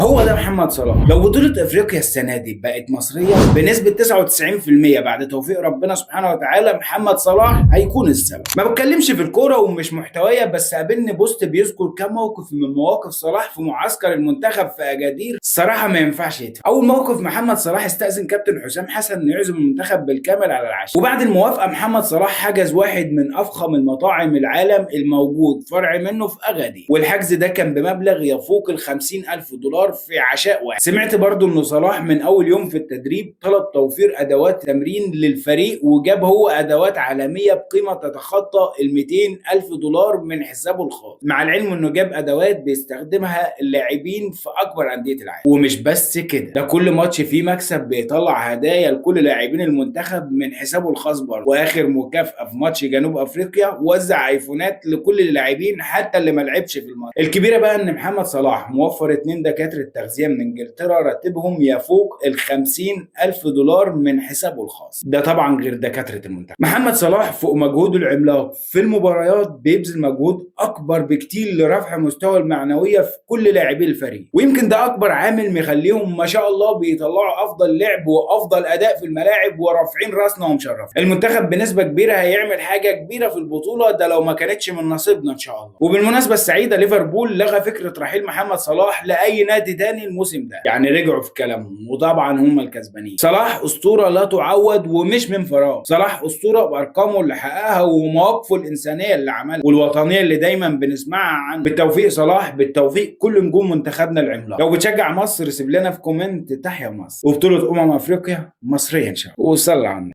هو ده محمد صلاح. لو بطولة افريقيا السنة دي بقت مصرية بنسبة 99% بعد توفيق ربنا سبحانه وتعالى، محمد صلاح هيكون السبب. ما بتكلمش في الكورة ومش محتوايا، بس قابلني بوست بيذكر كم موقف من مواقف صلاح في معسكر المنتخب في اجادير. الصراحة ما ينفعش يتفق. اول موقف، محمد صلاح استأذن كابتن حسام حسن انه يعزم المنتخب بالكامل على العشاء، وبعد الموافقة محمد صلاح حجز واحد من افخم المطاعم العالم الموجود فرع منه في اغادير، والحجز ده كان بمبلغ يفوق ال50,000 دولار في عشاء واحد. سمعت برضو انه صلاح من اول يوم في التدريب طلب توفير ادوات تمرين للفريق، وجاب هو ادوات عالمية بقيمة تتخطى ال200,000 دولار من حسابه الخاص، مع العلم انه جاب ادوات بيستخدمها اللاعبين في اكبر اندية العالم. ومش بس كده، ده كل ماتش فيه مكسب بيطلع هدايا لكل لاعبين المنتخب من حسابه الخاص برضه. واخر مكافأة في ماتش جنوب افريقيا وزع ايفونات لكل اللاعبين حتى اللي ما لعبش في الماتش. الكبيرة بقى ان محمد صلاح موفر 2 دكاترة تغذية من انجلترا راتبهم يفوق ال50,000 دولار من حسابه الخاص، ده طبعا غير دكاترة المنتخب. محمد صلاح فوق مجهوده العملاق في المباريات بيبذل مجهود اكبر بكتير لرفع مستوى المعنوية في كل لاعبي الفريق، ويمكن ده اكبر عامل مخليهم ما شاء الله بيطلعوا افضل لعب وافضل اداء في الملاعب ورافعين راسنا ومشرفين. المنتخب بنسبة كبيرة هيعمل حاجة كبيرة في البطولة ده لو ما كانتش من نصيبنا ان شاء الله. وبالمناسبة السعيدة، ليفربول لغى فكرة رحيل محمد صلاح لاي نادي تاني الموسم ده، يعني رجعوا في كلامهم، وطبعا هم الكسبانين. صلاح اسطورة لا تعوض ومش من فراغ. صلاح اسطورة بارقامه اللي حققها ومواقفه الانسانية اللي عملها والوطنيه اللي دايما بنسمعها عنه. بالتوفيق صلاح، بالتوفيق كل نجوم منتخبنا العملاق. لو بتشجع مصر سيب لنا في comment تحيا مصر، وبطولة افريقيا مصرية ان شاء الله، وصلى على النبي.